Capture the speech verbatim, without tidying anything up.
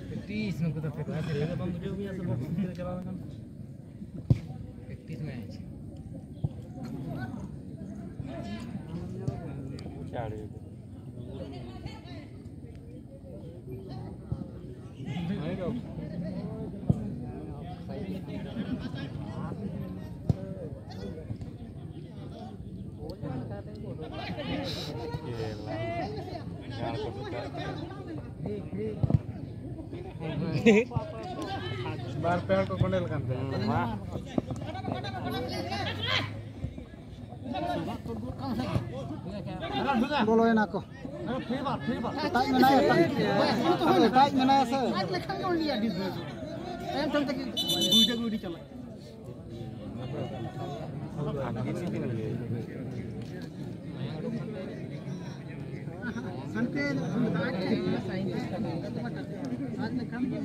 Practice ᱱᱩᱠᱩ ᱫᱚ practice ᱨᱮ᱾ ᱵᱟᱢ ᱵᱩᱡᱷᱟᱹᱣ ᱜᱮᱭᱟ ᱥᱮ ᱵᱚᱞ ᱠᱷᱮᱞ ᱪᱟᱞᱟᱣ ᱞᱮᱠᱷᱟᱱ? Practice match. ᱵᱟᱨ ᱯᱮ ᱦᱚᱲ ᱠᱚ ᱠᱚᱸᱰᱮᱞ ᱠᱟᱱ ᱛᱟᱦᱮᱸᱫ᱾ ᱵᱚᱞᱚᱭᱮᱱᱟ ᱠᱚ᱾ ᱮᱴᱟᱜ ᱢᱮᱱᱟᱭᱟ, ᱮᱴᱟᱜ, ᱮᱴᱟᱜ ᱢᱮᱱᱟᱭᱟ ᱥᱮ᱾ ᱟᱡ ᱞᱮᱠᱷᱟᱱ ᱜᱮ ᱩᱱᱤᱭᱟᱜ ᱰᱤᱥ ᱵᱮᱥ᱾ ᱛᱟᱭᱚᱢ ᱛᱟᱭᱚᱢ ᱛᱮᱜᱮ ᱵᱩᱡᱷᱟᱹᱣ ᱜᱮ ᱩᱰᱤ ᱪᱟᱞᱟᱜ᱾ ᱦᱟᱱᱛᱮ ᱟᱡ ᱞᱮᱠᱷᱟᱱ ᱜᱮ